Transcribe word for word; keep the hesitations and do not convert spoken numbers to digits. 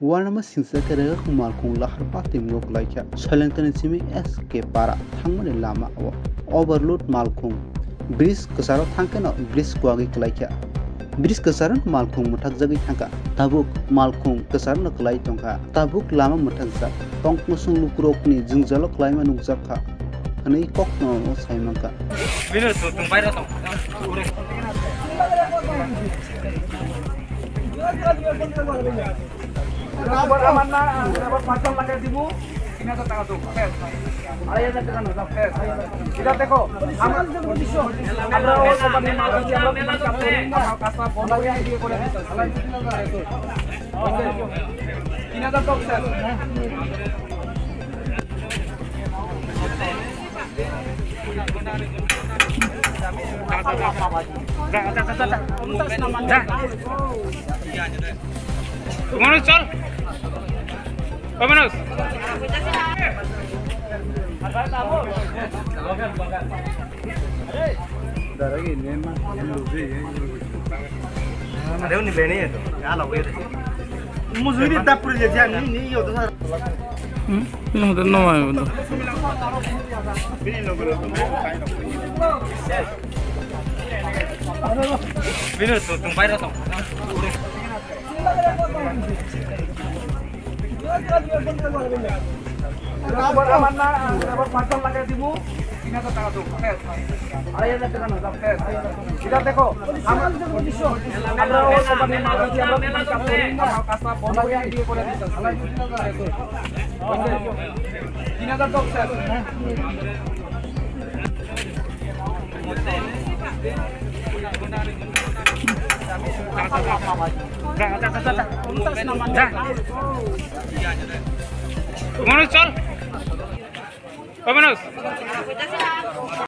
Uanama singsa khe rega malkhung lahar patimungo kwlaikha. Soilengtoni simi S K para thangmani lama o overload malkhung. Bridge kwcharo thangkheno bridge kwagwi kwlaikha. Bridge kwcharo malkhung mwthakjagwi thangkha. Tabuk malkhung kwcharono kwlai tongkha. Tabuk lama mwthakjak. Tongmosong lukurokni jwngjalo kwlaima nukjakha hwnwi kokno saimankha. Bino tong bai rw tong. বরাবর আমার না, বরাবর পাঁচজন লাগাই দিব, তিন হাজার টাকা দেবো। শেষ। আড়াই হাজার টাকা না, দাও, শেষ। এটা দেখো, আমার, আমরা ওই কোম্পানির মাল আনছি, আমরা কোম্পানির কাজ করি, আমরা কাজটা বন্ধ করে দিয়ে করে দিচ্ছি। তিন হাজার টাকা শেষ। যা, যা, যা, যা, যা। যা। মনোজ, চল। ও Manoj. Mujungdi dapur je jani ni yo to. Hmm? No, no, no, no. Bino to, tong bai rw tong. বরাবর আমার না, বরাবর পাঁচজন লাগাই দিব, তিন হাজার টাকা দেবো। শেষ। আড়াই হাজার টাকা না, দাও, শেষ। এটা দেখো, আমরা, আমরা ওই কোম্পানির মাল আনছি, আমরা কোম্পানির কাজ করি, আমরা কাজটা বন্ধ করে দিয়ে করে দিচ্ছি। তিন হাজার টাকা শেষ। মনোজ, চল। ও মনোজ।